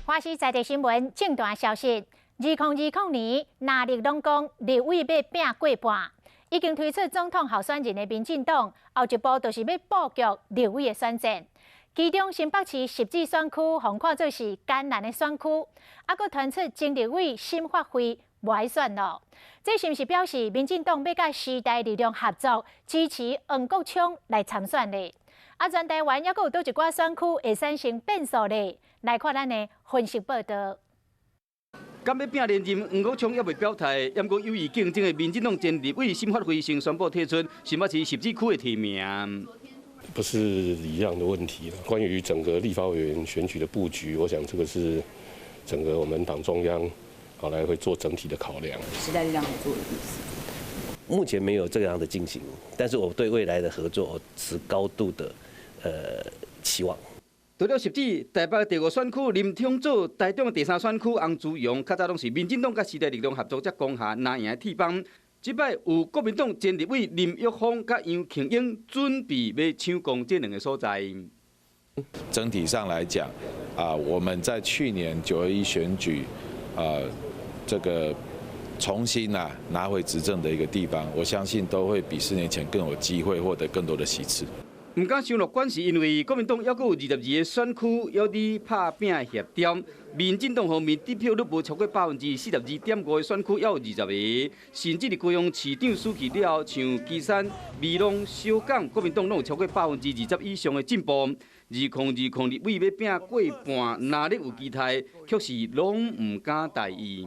華視在地新聞政壇消息：2020年，藍綠攏講立委欲拚過半，已經推出總統候選人的民進黨，後一步就是欲布局立委的選戰。其中新北市汐止選區，予看做是艱難的選區，猶閣傳出前立委沈發輝無愛選囉。這是毋是表示民進黨欲佮時代力量合作，支持黃國昌來參選呢？啊，全台灣猶閣有佗一寡選區會產生變數咧？來看咱的分析報道。敢欲拚連任，黃國昌猶未表態，毋過有意競爭的民進黨前立委沈發輝先宣布退出新北市汐止區的提名。不是禮讓的問題，關於整個立法委員選舉的布局，我想這個是整個我們黨中央好來會做整體的考量。時代力量合作的意思？目前沒有這樣的進行，但是我對未來的合作持高度的期望。除了汐止，台北第五選區林昶佐，台中第三選區洪慈庸，較早攏是民進黨佮時代力量合作才攻下拿贏的鐵枋。這擺有國民黨前立委林郁方佮楊慶英準備欲搶攻這兩个所在。整體上來講，啊，我們在去年9·21選舉，啊，這個重新啊拿回執政的一個地方，我相信都會比4年前更有機會獲得更多的席次。毋敢傷樂觀，是因為國民黨猶閣有22个選區猶佇拍拚協調，民進黨方面得票率無超過42.5%的選區猶有20个，甚至佇高雄市長輸去了後，像旗山、美濃、小港，國民黨攏有超過20%以上的進步。2020立委欲拚過半，藍綠有期待，卻是攏毋敢大意。